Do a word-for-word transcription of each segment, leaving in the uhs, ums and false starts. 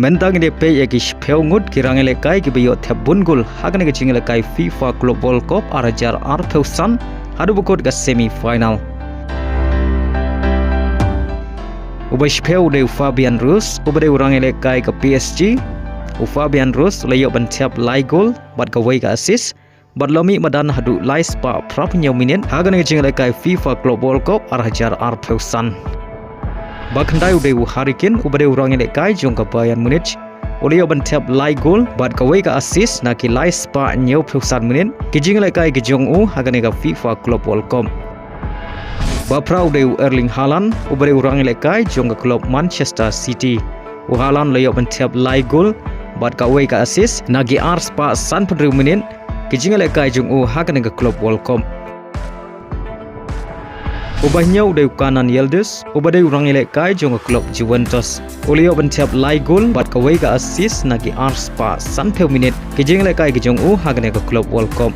Mynta ngin ïa peit ïa ki shiphew ngut ki rangïalehkai kiba ïoh thep bun gol ha kane ka jingïalehkai FIFA Club World Cup ar hajar arphew san haduh ba kut ka semi final. Uba shiphew u dei u Fabian Ruiz, uba dei u rangïalehkai ka P S G. U Fabian Ruiz u la ïoh ban thep lai gol bad kawei ka assist bad la mih madan haduh lai spah phra phew hynñiew minit ha kane ka jingïalehkai FIFA Club World Cup ar hajar arphew san. Ba khyndai u dei u Harry Kane, uba dei u rangïalehkai jong ka Bayern Munich. U la ïoh ban thep lai gol bad kawei ka assist na ki lai spah hynñiew phew san minit ki jingïalehkai ki jong u ha kane ka FIFA Club World Cup. Ba phra u dei u Erling Haaland, uba dei u rangïalehkai jong ka club Manchester City. U Haaland u la ïoh ban thep lai gol bad kawei ka assist na ki ar spah san phew hynriew minit ki jingïalehkai jong u ha kane ka Club World Cup. Uba hynñiew u dei u Kenan Yildiz, uba dei u rangïalehkai jong ka club Juventus. U la ïoh ban thep lai gol bad kawei ka assist na ki ar spah san phew minit ki jingïalehkai ki jong u ha kane ka Club World Cup.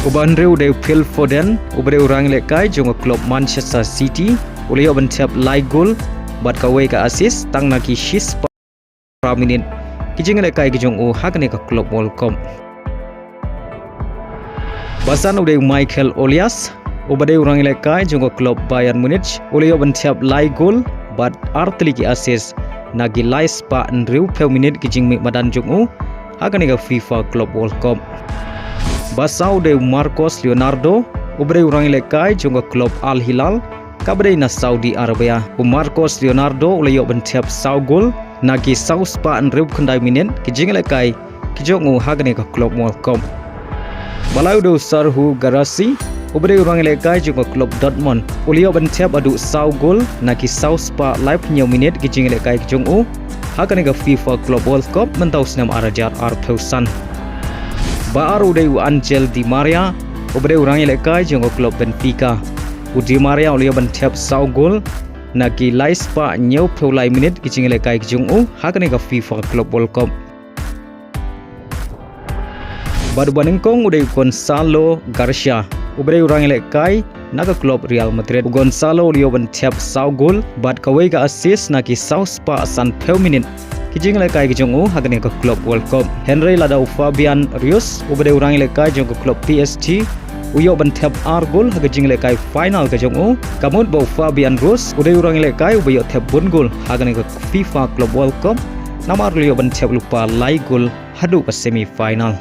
Uba hynriew u dei u Phil Foden, uba dei u rangïalehkai jong ka club Manchester City. U la ïoh ban thep lai gol bad kawei ka assist tang na ki shi spah phra minit ki jingïalehkai ki jong u ha kane ka Club World Cup. Ba san u dei u Michael Olise, uba dei u rangïalehkai jong ka club Bayern Munich. U la ïoh ban thep lai gol bad ar tylli ki assist na ki lai spah hynriew phew minit ki jingmih madan jong u ha kane ka FIFA Club World Cup. Ba saw u dei u Marcos Leonardo, uba dei u rangïalehkai jong ka club Al Hilal kaba dei na Saudi Arabia. U Marcos Leonardo u la ïoh ban thep saw gol na ki saw spah hynriew phew khyndai minit ki jingïalehkai ki jong u ha kane ka Club World Cup. Ba lai u dei u Serhou Guirassy, uba dei u rangïalehkai jong ka club Dortmund. U la ïoh ban thep haduh saw gol na ki saw spah lai phew hynñiew minit ki jingïalehkai ki jong u ha kane ka FIFA Club World Cup mynta u snem ar hajar arphew san. Ba ar u dei u Angel Di Maria, uba dei u rangïalehkai jong ka club Benfica. U Di Maria u la ïoh ban thep saw gol na ki lai spah hynñiew phew lai minit ki jingïalehkai ki jong u ha kane ka FIFA Club World Cup. Bad uba nyngkong u dei u Gonzalo Garcia, uba dei u rangïalehkai na ka club Real Madrid. U Gonzalo u la ïoh ban thep saw gol bad kawei ka assist na ki saw spah san phew minit ki jingïalehkai ki jong u ha kane ka Club World Cup. Hynrei lada u Fabian Ruiz, uba dei u rangïalehkai jong ka club P S G, u ïoh ban thep ar gol ha ka jingïalehkai final ka jong u, ka mut ba u Fabian Ruiz u dei u rangïalehkai uba ïoh thep bun gol ha kane ka FIFA Club World Cup, namar u la ïoh ban thep lypa lai gol haduh ka semi final.